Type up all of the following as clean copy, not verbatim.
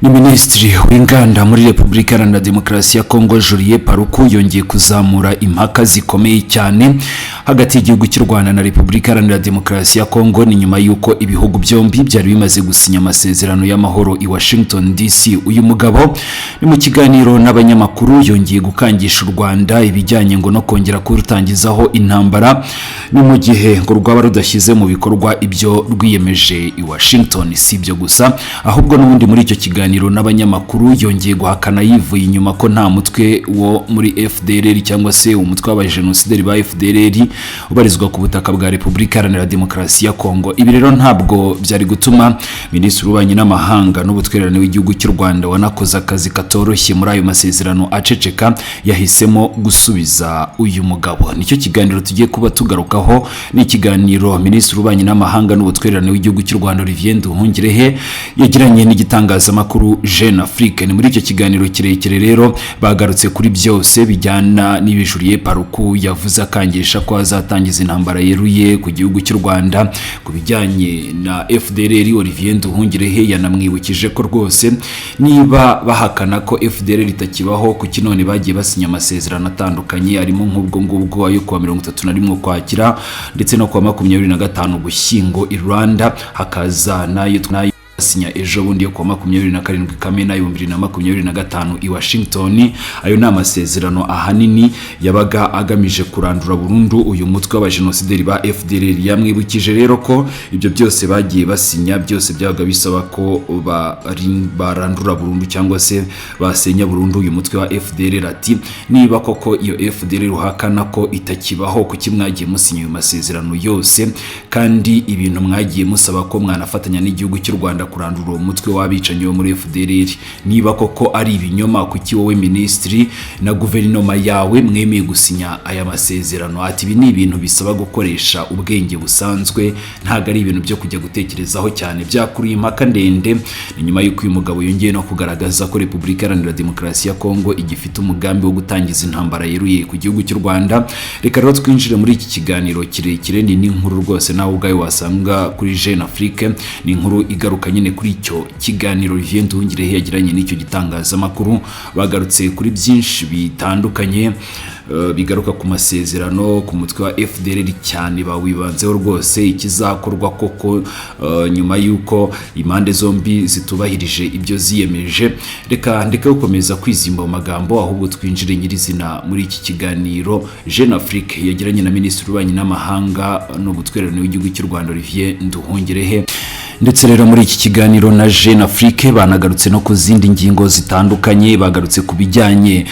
Ni Minisitiri w'Inganda muri Repubulika Iharanira Demokarasi ya Kongo, Julien Paluku, yongeye kuzamura impaka zikomeye cyane hagati y'igihugu cy'u Rwanda na Repubulika Iharanira Demokarasi ya Kongo. Ni nyuma y'uko ibihugu byombi byari bimaze gusinya amasezerano y'amahoro i Washington DC. Uyu mugabo ni mu kiganiro n'abanyamakuru yongeye gukangisha u Rwanda ibijyanye ngo no kongera kurutangizaho intambara, ni mu gihe ngo rwaba rudashyize mu bikorwa ibyo rwiyemeje i Washington. Si ibyo gusa, ahubwo n'ubundi muri icyo kiganiro n'abanyamakuru yongeye guhakana yivuye inyuma ko nta mutwe wo muri FDLR cyangwa se umutwe w'abajenosideri ba FDLR ubarizwa ku butaka bwa Repubulika Iharanira Demokarasi ya Kongo. Ibi rero ntabwo byari gutuma Minisitiri w'Ububanyi n'Amahanga n'Ubutwererane w'igihugu cy'u Rwanda, wanakoze akazi katoroshye muri ayo masezerano, aceceka. Yahisemo gusubiza uyu mugabo. Nicyo kiganiro tugiye kuba tugarukaho. Ni ikiganiro Minisitiri w'Ububanyi n'Amahanga n'Ubutwererane w'igihugu cy'u Rwanda, Olivier Nduhungirehe, yagiranye n'igitangazamakuru Jeune Afrique. Ni muri icyo kiganiro kirekire rero bagarutse kuri byose bijyana n'ibi Julien Paluku yavuze akangisha ko azatangiza intambara yeruye ku gihugu cy'u Rwanda. Ku bijyanye na FDLR, Olivier Nduhungirehe yanamwibukije ko rwose niba bahakana ko FDLR itakibaho, kuki none bagiye basinya amasezerano atandukanye, arimo nk'ubwo ngubwo ayo kuwa 31 Ukwakira ndetse no kuwa 25 Ugushyingo i Rwanda, hakaza n'ayo sinya ejo bundi yo kuwa 27 Kamena 2025 i Washington. Ayo ni amasezerano ahanini yabaga agamije kurandura burundu uyu mutwe w'abajenosideri ba FDLR. Yamwibukije rero ko ibyo byose bagiye basinya byose byabaga bisaba ko barandura burundu cyangwa se basenya burundu uyu mutwe wa FDLR. Ati: "Niba koko iyo FDLR uhakana ko itakibaho, kuki mwagiye musinya ayo masezerano yose, kandi ibintu mwagiye musaba ko mwanafatanya n'igihugu cy'u Rwanda kurandura uwo mutwe w'abicanyi wo muri FDLR? Niba koko ari ibinyoma, kuki wowe minisitiri na guverinoma yawe mwemeye gusinya aya masezerano?" Ati: "Ibi ni ibintu bisaba gukoresha ubwenge busanzwe, ntabwo ari ibintu byo kujya gutekerezaho cyane." Byakuruye impaka ndende. Ni nyuma y'uko uyu mugabo yongeye no kugaragaza ko Repubulika Iharanira Demokarasi ya Kongo igifite umugambi wo gutangiza intambara yeruye ku gihugu cy'u Rwanda. Reka rero twinjire muri iki kiganiro kirekire. Ni n'inkuru rwose nawe ubwawe wasanga kuri Jeune Afrique. Ni inkuru igaruka nyine kuri icyo kiganiro Olivier Nduhungirehe yagiranye n'icyo gitangazamakuru. Bagarutse kuri byinshi bitandukanye bigaruka ku masezerano, ku mutwe wa FDLR cyane bawibanzeho rwose, ikizakorwa koko nyuma y'uko impande zombi zitubahirije ibyo ziyemeje. Reka ndeke gukomeza kwizimba mu magambo, ahubwo twinjire nyirizina muri iki kiganiro Jeune Afrique yagiranye na Minisitiri w'Ububanyi n'Amahanga n'Ubutwererane w'igihugu cy'u Rwanda, Olivier Nduhungirehe. Ndetse rero muri iki kiganiro na Jeune Afrique banagarutse no ku zindi ngingo zitandukanye. Bagarutse ku bijyanye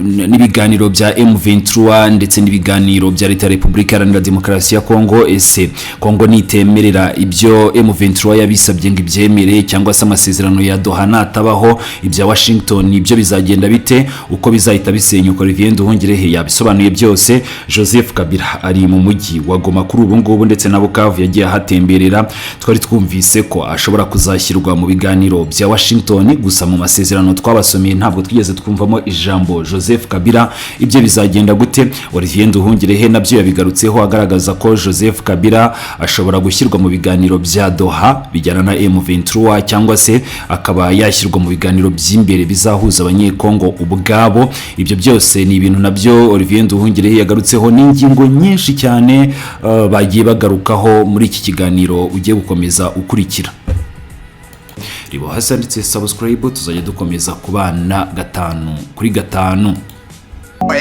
n'ibiganiro bya M23 ndetse n'ibiganiro bya Leta ya Repubulika Iharanira Demokarasi ya Kongo. Ese Kongo nitemerera ibyo M23 yabisabye ngo ibyemere, cyangwa se amasezerano ya Doha natabaho, ibya Washington ibyo bizagenda bite, uko bizahita bisenyuka? Olivier Nduhungirehe yabisobanuye byose. Joseph Kabila ari mu mujyi wa Goma kuri ubu ngubu, ndetse na Bukavu yagiye ahatemberera. Twari twumvise ko ashobora kuzashyirwa mu biganiro bya Washington, gusa mu masezerano twabasomeye ntabwo twigeze twumvamo ijambo Joseph Kabila. Ibyo bizagenda gute? Olivier Nduhungirehe nabyo yabigarutseho, agaragaza ko Joseph Kabila ashobora gushyirwa mu biganiro bya Doha bijyana na M23, cyangwa se akaba yashyirwa mu biganiro by'imbere bizahuza Abanyekongo ubwabo. Ibyo byose ni ibintu nabyo Olivier Nduhungirehe yagarutseho. N'ingingo nyinshi cyane bagiye bagarukaho muri iki kiganiro ugiye gukomeza ukurikira. Reba hasi handitse subscribe, tuzajya dukomeza kubana gatanu kuri gatanu.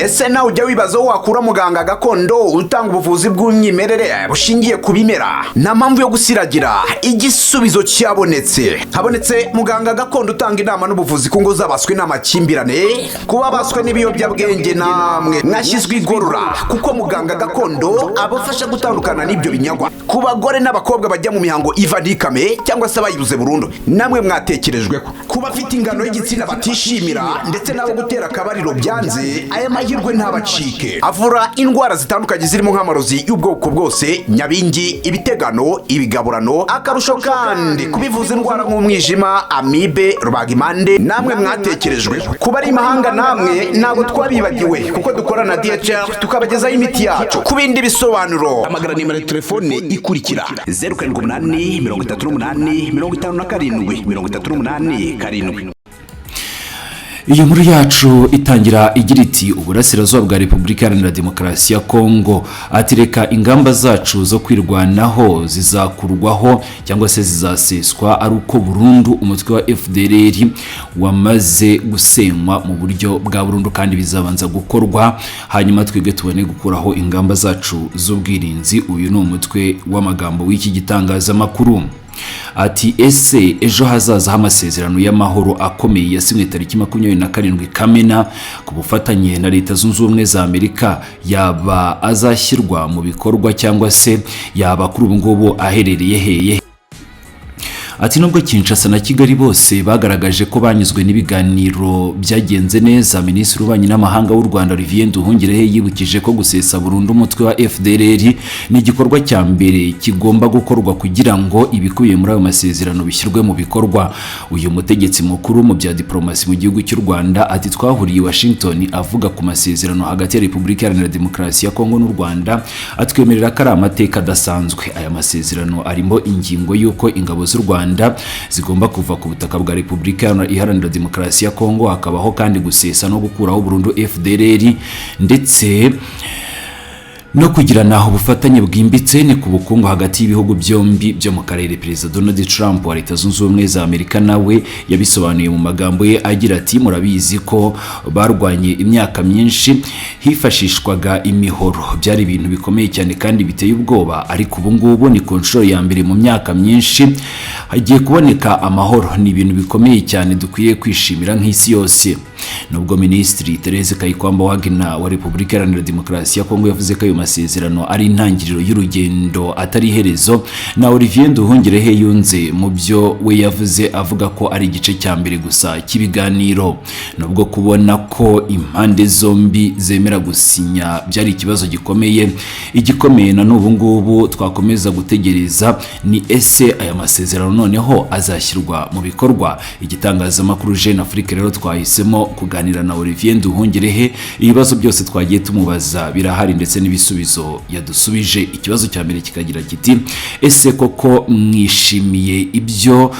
Ese nawe ujya wibaza aho wakura muganga gakondo utanga ubuvuzi bw'umwimerere bushingiye ku bimera? Nta mpamvu yo gusiragira, igisubizo cyabonetse. Habonetse muganga gakondo utanga inama n'ubuvuzi ku ngo zabaswe n'amakimbirane, kuba baswe n'ibiyobyabwenge. Namwe mwashyizwe igorora, kuko muganga gakondo abafasha gutandukana n'ibyo binyagwa. Ku bagore n'abakobwa bajya mu mihango iva ntikame cyangwa se abayibuze burundu, namwe mwatekerejweho. Ku bafite ingano y'igitsina batishimira ndetse n'abo gutera akabariro byanze, aya Aya mahirwe ntabacike. Avura indwara zitandukanye zirimo nk'amarozi y'ubwoko bwose, nyabingi, ibitegano, ibigaburano. Akarusho kandi kubivuza indwara nk'umwijima, amibe, rubagimpande. Namwe mwatekerejwe kuba ari imahanga, namwe ntabwo twabibagiwe kuko dukorana na DHL tukabagezaho imiti yacu. Ku bindi bisobanuro, hamagara nimero ya telefone ikurikira: 0783857837. Iyi nkuru yacu itangira igira iti: "Uburasirazuba bwa Repubulika Iharanira Demokarasi ya Kongo." Ati: "Reka ingamba zacu zo kwirwanaho zizakurwaho cyangwa se zizaseswa ari uko burundu umutwe wa FDLR wamaze gusenywa mu buryo bwa burundu, kandi bizabanza gukorwa hanyuma twebwe tubone gukuraho ingamba zacu z'ubwirinzi." Uyu ni umutwe w'amagambo w'iki gitangazamakuru. Ati: "Ese ejo hazaza h'amasezerano y'amahoro akomeye yasinywe tariki 27 Kamena ku bufatanye na Leta Zunze Ubumwe za Amerika yaba azashyirwa mu bikorwa cyangwa se yaba kuri ubu ngubu aherereye heye?" Ati: "Nubwo Kinshasa na Kigali bose bagaragaje ko banyuzwe n'ibiganiro byagenze neza, Minisitiri w'Ububanyi n'Amahanga w'u Rwanda, Olivier Nduhungirehe, yibukije ko gusesa burundu umutwe wa FDLR ni igikorwa cya mbere kigomba gukorwa kugira ngo ibikubiye muri ayo masezerano bishyirwe mu bikorwa." Uyu mutegetsi mukuru mu bya diplomasi mu gihugu cy'u Rwanda ati: "Twahuriye i Washington avuga ku masezerano hagati ya Repubulika Iharanira Demokarasi ya Kongo n'u Rwanda, atwemerera ko ari amateka adasanzwe. Aya masezerano arimo ingingo y'uko ingabo z'u Rwanda zigomba kuva ku butaka bwa Repubulika Iharanira Demokarasi ya Kongo, hakabaho kandi gusesa no gukuraho burundu FDLR ndetse no kugirana ubufatanye bwimbitse ni ku bukungu hagati y'ibihugu byombi byo mu karere." Perezida Donald Trump wa Leta Zunze Ubumwe za Amerika nawe yabisobanuye mu magambo ye agira ati: "Murabizi ko barwanye imyaka myinshi, hifashishwaga imihoro, byari ibintu bikomeye cyane kandi biteye ubwoba, ariko ubu ngubu ni ku nshuro ya mbere mu myaka myinshi hagiye kuboneka amahoro. Ni ibintu bikomeye cyane dukwiye kwishimira nk'isi yose." Nubwo Minisitiri Therese Kayikwamba Wagner wa Repubulika Iharanira Demokarasi ya Kongo yavuze ko ayo masezerano ari intangiriro y'urugendo atari iherezo, na Olivier Nduhungirehe yunze mu byo we yavuze, avuga ko ari igice cya mbere gusa cy'ibiganiro. Nubwo kubona ko impande zombi zemera gusinya byari ikibazo gikomeye, igikomeye na n'ubu ngubu twakomeza gutegereza ni: ese aya masezerano noneho azashyirwa mu bikorwa? Igitangazamakuru Jeune Afrique rero twahisemo kuganira na Olivier Nduhungirehe. Ibibazo byose twagiye tumubaza birahari ndetse n'ibisubizo yadusubije. Ikibazo cya mbere kikagira kiti: "Ese koko mwishimiye ibyo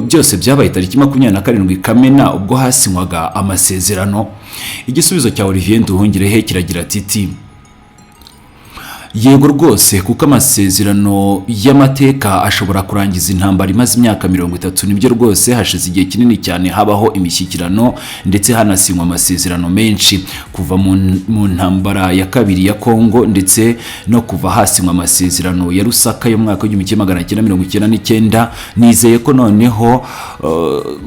byose byabaye tariki 27 Kamena ubwo hasinywaga amasezerano?" Igisubizo cya Olivier Nduhungirehe kiragira titi: "Yego rwose, kuko amasezerano y'amateka ashobora kurangiza intambara imaze imyaka 30. Nibyo rwose, hashize igihe kinini cyane habaho imishyikirano ndetse hanasinywa amasezerano menshi kuva mu ntambara ya kabiri ya Kongo, ndetse no kuva hasinywa amasezerano ya Lusaka yo mu mwaka w'1999. Nizeye ko noneho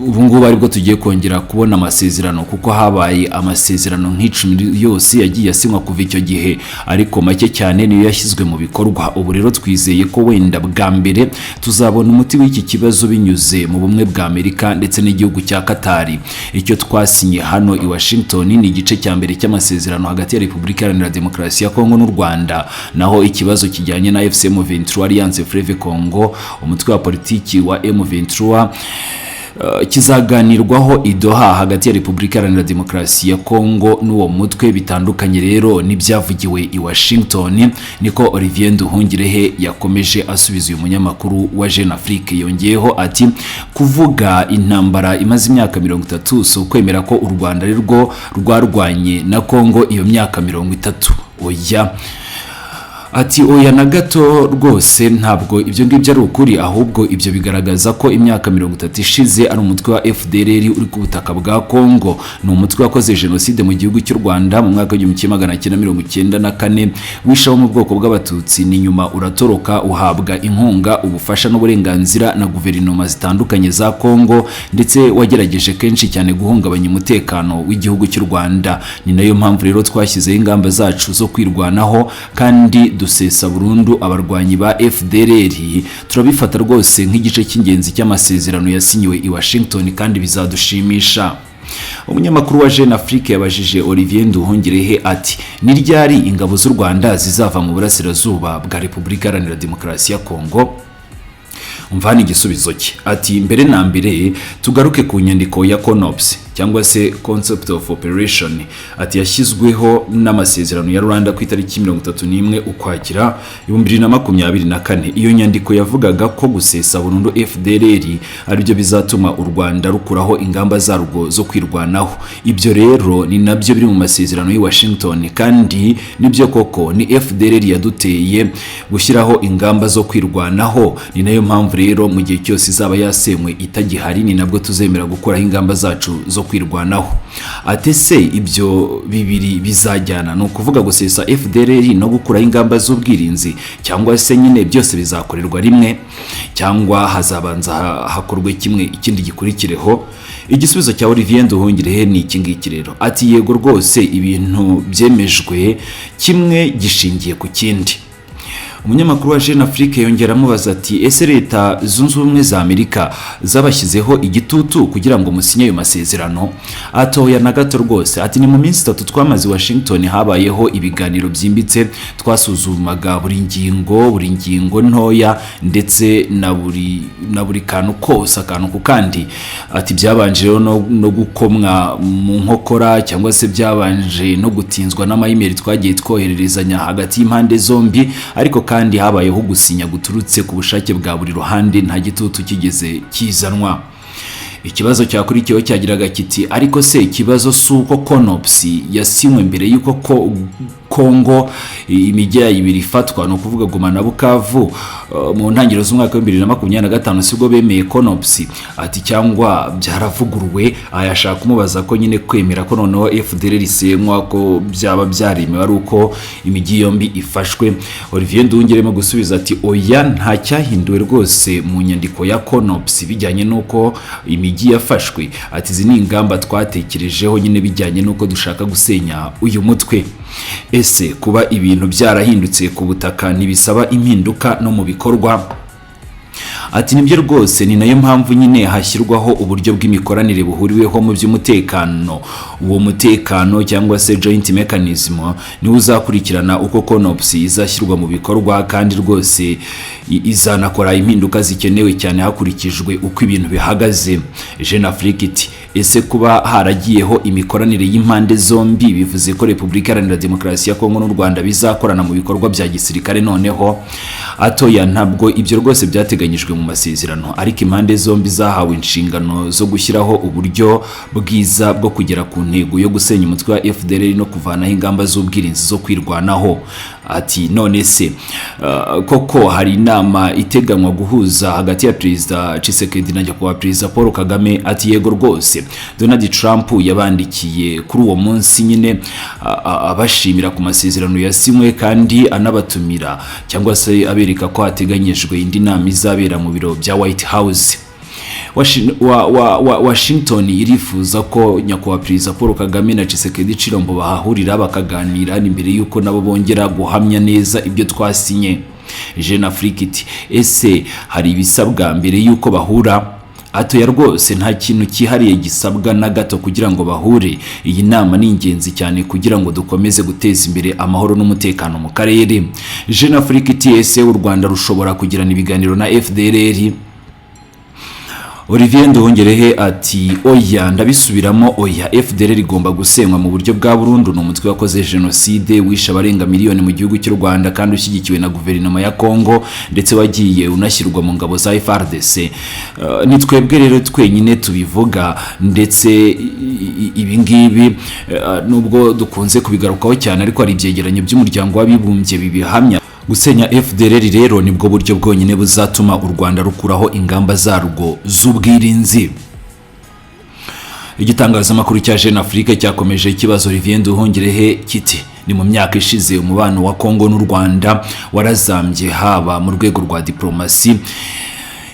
ubu ngubu aribwo tugiye kongera kubona amasezerano, kuko habaye amasezerano nk'icumi yose yagiye asinywa kuva icyo gihe, ariko make cyane niyo yashyizwe mu bikorwa. Ubu rero twizeye ko wenda bwa mbere tuzabona umuti w'iki kibazo binyuze mu bumwe bwa Amerika ndetse n'igihugu cya Katari. Icyo twasinye hano i Washington ni igice cya mbere cy'amasezerano hagati ya Repubulika Iharanira Demokarasi ya Kongo n'u Rwanda. Naho ikibazo kijyanye na AFC M23, Alliance Fleuve Congo, umutwe wa politiki wa M23, kizaganirwaho i Doha hagati ya Repubulika Iharanira Demokarasi ya Kongo n'uwo mutwe. Bitandukanye rero n'ibyavugiwe i Washington." Niko Olivier Nduhungirehe yakomeje asubiza uyu munyamakuru wa Jeune Afrique. Yongeyeho ati: "Kuvuga intambara imaze imyaka 30 si ukwemera ko u Rwanda ari rwo rwarwanye na Kongo iyo myaka 30. Oya." Ati: "Oya, na gato rwose, ntabwo ibyo ngibyo ari ukuri. Ahubwo ibyo bigaragaza ko imyaka 30 ishize ari umutwe wa FDLR uri ku butaka bwa Kongo. Ni umutwe wakoze jenoside mu gihugu cy'u Rwanda mu mwaka w'1994, wishe abo mu bwoko bw'Abatutsi, ni nyuma uratoroka, uhabwa inkunga, ubufasha n'uburenganzira na guverinoma zitandukanye za Kongo, ndetse wagerageje kenshi cyane guhungabanya umutekano w'igihugu cy'u Rwanda. Ni nayo mpamvu rero twashyizeho ingamba zacu zo kwirwanaho kandi dusesa burundu abarwanyi ba FDLR. Turabifata rwose nk'igice cy'ingenzi cy'amasezerano yasinyiwe i Washington kandi bizadushimisha." Umunyamakuru wa Jeune Afrique yabajije Olivier Nduhungirehe ati: "Ni ryari ingabo z'u Rwanda zizava mu burasirazuba bwa Repubulika Iharanira Demokarasi ya Kongo?" Umva hano igisubizo cye, ati: "Mbere na mbere tugaruke ku nyandiko ya CONOPS, cyangwa se Concept of Operation." Ati: "Yashyizweho n'amasezerano ya Rwanda ku itariki 31 Ukwakira 2024. Iyo nyandiko yavugaga ko gusesa burundu FDLR aribyo bizatuma u Rwanda rukuraho ingamba zarwo zo kwirwanaho. Ibyo rero ni nabyo biri mu masezerano y'i Washington, kandi nibyo koko ni FDLR yaduteye gushyiraho ingamba zo kwirwanaho. Ni nayo mpamvu rero mu gihe cyose izaba yasenywe itagihari, ni nabwo tuzemera gukuraho ingamba zacu zo kwirwanaho." Ate se ibyo bibiri bizajyana, ni ukuvuga gusesa FDLR no gukuraho ingamba z'ubwirinzi, cyangwa se nyine byose bizakorerwa rimwe, cyangwa hazabanza hakorwe kimwe ikindi gikurikireho? Igisubizo cya Olivier Nduhungirehe ni iki ngiki rero, ati: "Yego rwose, ibintu byemejwe kimwe gishingiye ku kindi." Umunyamakuru wa Jeune Afrique yongera amubaza ati: "Ese Leta Zunze Ubumwe za Amerika zabashyizeho igitutu kugira ngo musinye ayo masezerano?" Atoya, na gato rwose. Ati: "Ni mu minsi 3 twamaze i Washington habayeho ibiganiro byimbitse, twasuzumaga buri ngingo, buri ngingo ntoya, ndetse na buri kantu kose, akantu ku kandi." Ati: "Byabanje rero no gukomwa mu nkokora, cyangwa se byabanje no gutinzwa n'amayimeri twagiye twohererezanya hagati y'impande zombi, ariko kandi habayeho gusinya guturutse ku bushake bwa buri ruhande, nta gitutu kigeze kizanwa." Ikibazo cyakurikiyeho cyagiraga kiti: "Ariko se ikibazo si uko CONOPS yasinywe mbere y'uko ko Kongo imijyi yayo ibiri ifatwa, ni ukuvuga Goma na Bukavu, mu ntangiriro z'umwaka wa 2025 sibwo bemeye CONOPS?" Ati: "Cyangwa byaravuguruwe?" Ayashaka kumubaza ko nyine kwemera ko noneho FDLR isenywa ko byaba byaremewe ari uko imijyi yombi ifashwe. Olivier Nduhungirehe gusubiza ati: "Oya, nta cyahinduwe rwose mu nyandiko ya CONOPS bijyanye n'uko imijyi yafashwe." Ati: "Izi ni ingamba twatekerejeho nyine bijyanye n'uko dushaka gusenya uyu mutwe." Ese kuba ibintu byarahindutse ku butaka ntibisaba impinduka no mu bikorwa? Ati: "Nibyo rwose, ni nayo mpamvu nyine hashyirwaho uburyo bw'imikoranire buhuriweho mu by'umutekano. Uwo mutekano, cyangwa se joint mechanism, niwo uzakurikirana uko CONOPS izashyirwa mu bikorwa, kandi rwose izanakora impinduka zikenewe cyane hakurikijwe uko ibintu bihagaze." Jeune Afrique iti: "Ese kuba haragiyeho imikoranire y'impande zombi bivuze ko Repubulika Iharanira Demokarasi ya Kongo n'u Rwanda bizakorana mu bikorwa bya gisirikare noneho?" Atoya, ntabwo ibyo rwose byateganyijwe mu masezerano, ariko impande zombi zahawe inshingano zo gushyiraho uburyo bwiza bwo kugera ku ntego yo gusenya umutwe wa FDLR no kuvanaho ingamba z'ubwirinzi zo kwirwanaho. Ati: "None se koko hari inama iteganywa guhuza hagati ya Perezida Tshisekedi na nyakubahwa Perezida Paul Kagame?" Ati: "Yego rwose, Donald Trump yabandikiye kuri uwo munsi nyine abashimira ku masezerano yasinywe, kandi anabatumira, cyangwa se abereka ko hateganyijwe indi nama izabera mu biro bya White House. Washington irifuza ko nyakubahwa Perezida Paul Kagame na Tshisekedi Tshilombo bahahurira bakaganira imbere y'uko nabo bongera guhamya neza ibyo twasinye." Jeune Afrique iti: "Ese hari ibisabwa mbere y'uko bahura?" Atoya rwose, nta kintu cyihariye gisabwa na gato kugira ngo bahure. Iyi nama ni ingenzi cyane kugira ngo dukomeze guteza imbere amahoro n'umutekano mu karere." Jeune Afrique iti: "Ese u Rwanda rushobora kugirana ibiganiro na FDLR?" Olivier Nduhungirehe ati: "Oya, ndabisubiramo, oya. FDLR igomba gusenywa mu buryo bwa burundu. Ni umutwe wakoze jenoside, wishe abarenga miliyoni mu gihugu cy'u Rwanda, kandi ushyigikiwe na guverinoma ya Congo, ndetse wagiye unashyirwa mu ngabo za FARDC. Ni twebwe rero twenyine tubivuga, ndetse ibi ngibi nubwo dukunze kubigarukaho cyane, ariko hari ibyegeranyo by'Umuryango w'Abibumbye bibihamya. Gusenya FDLR rero nibwo buryo bwonyine buzatuma u Rwanda rukuraho ingamba zarwo z'ubwirinzi." Igitangazamakuru cya Jeune Afrique cyakomeje ikibazo Olivier Nduhungirehe kiti: "Ni mu myaka ishize umubano wa Congo n'u Rwanda warazambye, haba mu rwego rwa diplomasi,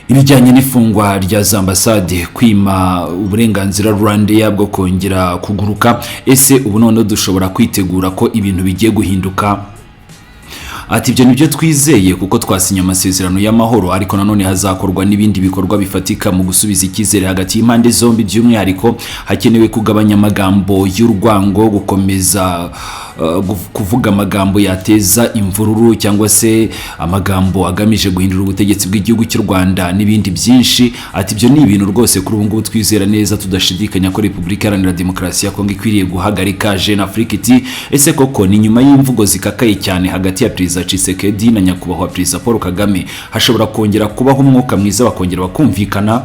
ibijyanye n'ifungwa rya za ambasade, kwima uburenganzira Rwandair bwo kongera kuguruka. Ese ubu noneho dushobora kwitegura ko ibintu bigiye guhinduka?" Ati ibyo nibyo twizeye kuko twasinye amasezerano y'amahoro, ariko nanone hazakorwa n'ibindi bikorwa bifatika mu gusubiza icyizere hagati y'impande zombi. By'umwihariko hakenewe kugabanya amagambo y'urwango, gukomeza kuvuga amagambo yateza imvururu cyangwa se amagambo agamije guhindura ubutegetsi bw'igihugu cy'u Rwanda n'ibindi byinshi. Ati ibyo ni ibintu rwose kuri ubu ngubu twizera neza tudashidikanya ko Repubulika Iharanira Demokarasi ya Kongo ikwiriye guhagarika. Jeune Afrique iti ese koko ni nyuma y'imvugo zikakaye cyane hagati ya Perezida Tshisekedi na Nyakubahwa Perezida Paul Kagame hashobora kongera kubaho umwuka mwiza bakongera bakumvikana?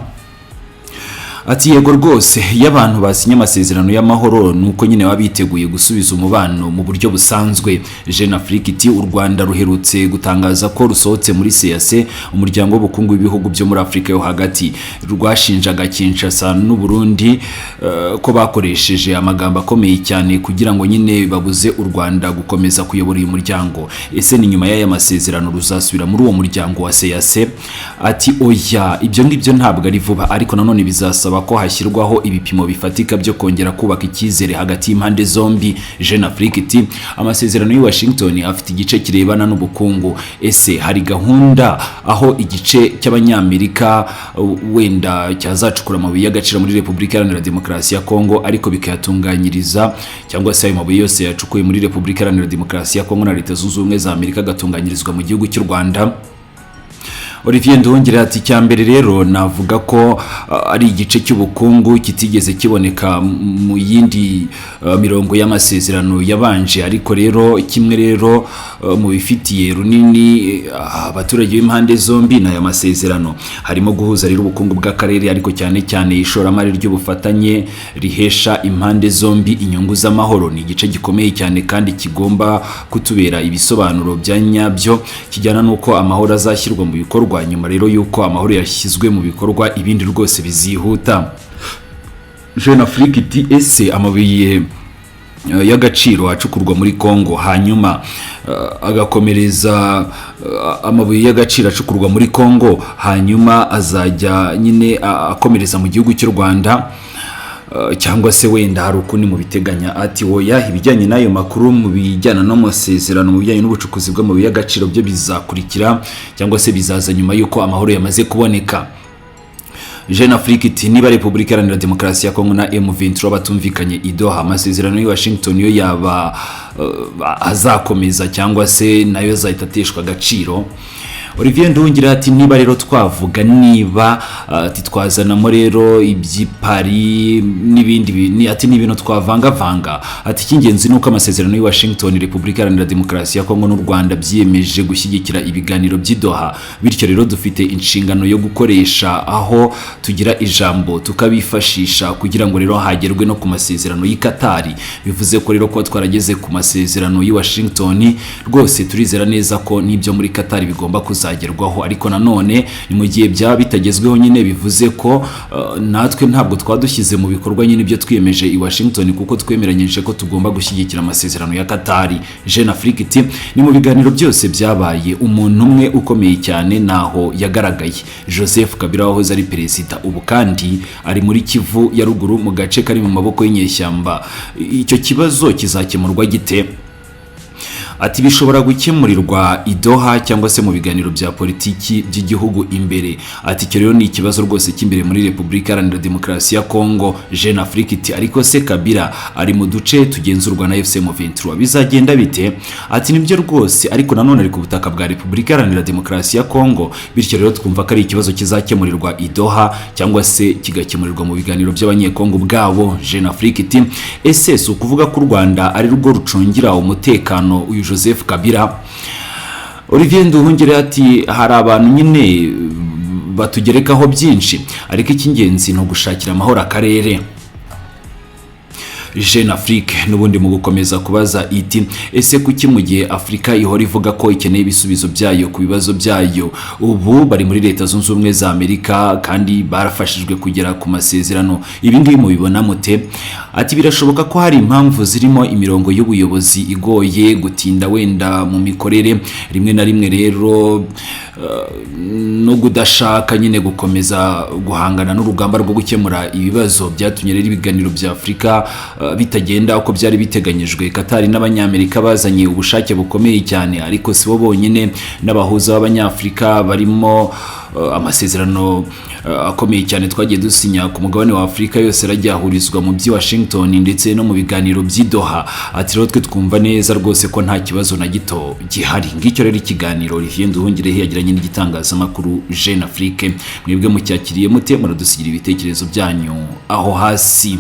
Ati yego rwose, iyo abantu basinye amasezerano y'amahoro ni uko nyine baba biteguye gusubiza umubano mu buryo busanzwe. Jeune Afrique iti u Rwanda ruherutse gutangaza ko rusohotse muri CEEAC, umuryango w'ubukungu w'ibihugu byo muri Afurika yo hagati. Rwashinjaga Kinshasa n'u Burundi ko bakoresheje amagambo akomeye cyane kugira ngo nyine babuze u Rwanda gukomeza kuyobora uyu muryango. Ese ni nyuma y'aya masezerano ruzasubira muri uwo muryango wa CEEAC? Ati oya, ibyo ngibyo ntabwo ari vuba, ariko nanone bizasaba ko hashyirwaho ibipimo bifatika byo kongera kubaka icyizere hagati y'impande zombi. Jeune Afrique iti amasezerano y'i Washington afite igice kirebana n'ubukungu. Ese hari gahunda aho igice cy'Abanyamerika wenda cyazacukura amabuye y'agaciro muri Repubulika Iharanira Demokarasi ya Kongo, ariko bikayatunganyiriza, cyangwa se ayo mabuye yose yacukuwe muri Repubulika Iharanira Demokarasi ya Kongo na Leta Zunze Ubumwe za Amerika agatunganyirizwa mu gihugu cy'u Rwanda? Olivier Nduhungirehe ati icya mbere rero navuga ko ari igice cy'ubukungu kitigeze kiboneka mu yindi mirongo y'amasezerano yabanje, ariko rero kimwe rero mu bifitiye runini abaturage b'impande zombi ni aya masezerano. Harimo guhuza rero ubukungu bw'akarere, ariko cyane cyane ishoramari ry'ubufatanye rihesha impande zombi inyungu z'amahoro. Ni igice gikomeye cyane kandi kigomba kutubera ibisobanuro bya nyabyo kijyana n'uko amahoro azashyirwa mu bikorwa. Nyuma rero y'uko amahoro yashyizwe mu bikorwa, ibindi rwose bizihuta. Jeune Afrique iti ese amabuye y'agaciro acukurwa muri Congo hanyuma agakomereza amabuye y'agaciro acukurwa muri Congo hanyuma azajya nyine akomereza mu gihugu cy'u Rwanda, cyangwa se wenda hari ukundi mu biteganya? Ati woya, ibijyanye n'ayo makuru mu bijyana n'amasezerano mu bijyanye n'ubucukuzi bw'amabuye y'agaciro byo bizakurikira cyangwa se bizaza nyuma y'uko amahoro yamaze kuboneka. Jeune Afrique iti niba Repubulika Iharanira Demokarasi ya Kongo na M23 batumvikanye i Doha, amasezerano y'i Washington yo yaba azakomeza cyangwa se nayo azahita ateshwa agaciro? Olivier Nduhungirehe ati niba rero twavuga niba ati twazanamo rero iby'i Paris n'ibindi ati ni ibintu twavangavanga. Ati icy'ingenzi ni uko amasezerano y'i Washington, Repubulika Iharanira Demokarasi ya Kongo n'u Rwanda byiyemeje gushyigikira ibiganiro by'i Doha. Bityo rero dufite inshingano yo gukoresha aho tugira ijambo, tukabifashisha kugira ngo rero hagerwe no ku masezerano y'i Katari. Bivuze ko rero kuba twarageze ku masezerano y'i Washington, rwose turizera neza ko n'ibyo muri Katari bigomba kuzagerwaho. Ariko nanone ni mu gihe byaba bitagezweho nyine, bivuze ko natwe ntabwo twadushyize mu bikorwa nyine ibyo twiyemeje i Washington, kuko twemeranyije ko tugomba gushyigikira amasezerano ya Katari. Jeune Afrique iti ni mu biganiro byose byabaye, umuntu umwe ukomeye cyane naho yagaragaye, Joseph Kabila wahoze ari perezida, ubu kandi ari muri Kivu ya Ruguru mu gace kari mu maboko y'inyeshyamba. Icyo kibazo kizakemurwa gite? Ati bishobora gukemurirwa i Doha cyangwa se mu biganiro bya politiki by'igihugu imbere. Ati icyo rero ni ikibazo rwose cy'imbere muri Repubulika Iharanira Demokarasi ya Kongo. Jeune Afrique iti ariko se Kabila ari mu duce tugenzurwa na AFC M23, bizagenda bite? Ati nibyo rwose, ariko nanone ari ku butaka bwa Repubulika Iharanira Demokarasi ya Kongo. Bityo rero twumva ko ari ikibazo kizakemurirwa i Doha cyangwa se kigakemurirwa mu biganiro by'Abanyekongo ubwabo. Jeune Afrique iti ese si ukuvuga ko u Rwanda ari rwo rucungira umutekano uyu Joseph Kabila? Olivier Nduhungirehe ati hari abantu nyine batugerekaho byinshi, ariko icy'ingenzi ni ugushakira amahoro akarere. Jeune Afrique n'ubundi mu gukomeza kubaza iti ese kuki mu gihe Afurika ihora ivuga ko ikeneye ibisubizo byayo ku bibazo byayo, ubu bari muri Leta Zunze Ubumwe za Amerika kandi barafashijwe kugera ku masezerano, ibi ngibi mubibona mute? Ati birashoboka ko hari impamvu zirimo imirongo y'ubuyobozi igoye, gutinda wenda mu mikorere rimwe na rimwe rero no kudashaka nyine gukomeza guhangana n'urugamba rwo gukemura ibibazo. Byatumye rero ibiganiro bya Afurika bitagenda uko byari biteganyijwe. Qatar n'Abanyamerika bazanye ubushake bukomeye cyane, ariko si bo bonyine, n'abahuza b'Abanyafurika barimo. Amasezerano akomeye cyane twagiye dusinya ku mugabane wa Afurika yose aragiye ahurizwa mu by'i Washington ndetse no mu biganiro by'i Doha. Ati rero twe twumva neza rwose ko nta kibazo na gito gihari. Ngicyo rero ikiganiro Olivier Nduhungirehe yagiranye n'igitangazamakuru Jeune Afrique. Mwebwe mucyakiriye mute? Muradusigira ibitekerezo byanyu aho hasi.